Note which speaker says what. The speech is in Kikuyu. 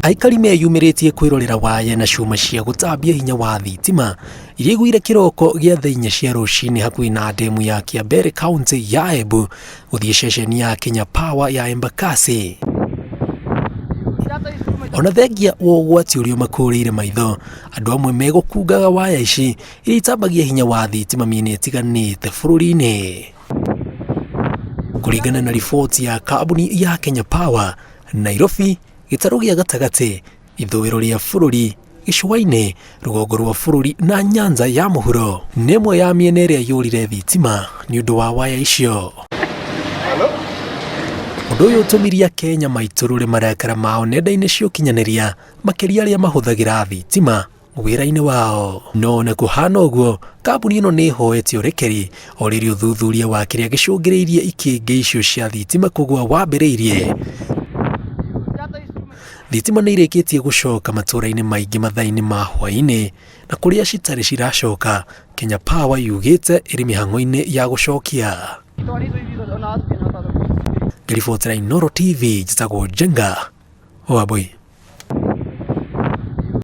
Speaker 1: Aikari meyumĩrĩtie kwĩrorera waya na cuma cia gũtambia hinya wa thitima iria igũire kĩroko gĩa thaa inya cia rũcinĩ hakuhĩ na ndemu ya Kiambere kaunti ya Embu gũthiĩ ceceni ya Kenya Power ya Embakasi. Ona thengia wa ũgwati ũrĩa ũmakũrĩire maitho, andũ amwe megũkungaga waya ici iria itambagia hinya wa thitima mĩena ĩtiganĩte bũrũri-inĩ. Kũringana na riboti ya kambuni ya Kenya Power, Nairobi, gĩtarũ gĩa gatagatĩ, ithũĩro rĩa bũrũri, gĩcũa-inĩ, rũgongo rwa bũrũri na Nyanza ya mũhuro nĩ ĩmwe ya mĩena ĩrĩa yũrire thitima nĩ ũndũ wa waya icio. Ũndũ ũyũ ũtũmirie Akenya maitũrũre marakara mao nenda-inĩ cia ũkinyanĩria makĩria arĩa mahũthagĩra thitima wĩra-inĩ wao. No ona kũhana ũguo, kambuni ĩno nĩ ĩhoete ũrekeri o rĩrĩa ũthuthuria wa kĩrĩa gĩcũngĩrĩirie ikĩngĩ icio cia thitima kũgũa wambĩrĩirie. Thitima nĩ irĩkĩtie gũcoka matũũra-inĩ maingĩ mathaa-inĩ ma hwaĩ-inĩ na kũrĩa citarĩ ciracoka, Kenya Power yugĩte ĩrĩ mĩhang'o-inĩ ya gũcokia. Ngĩribotera Inooro TV, njĩtagwo Njenga wa Mbui.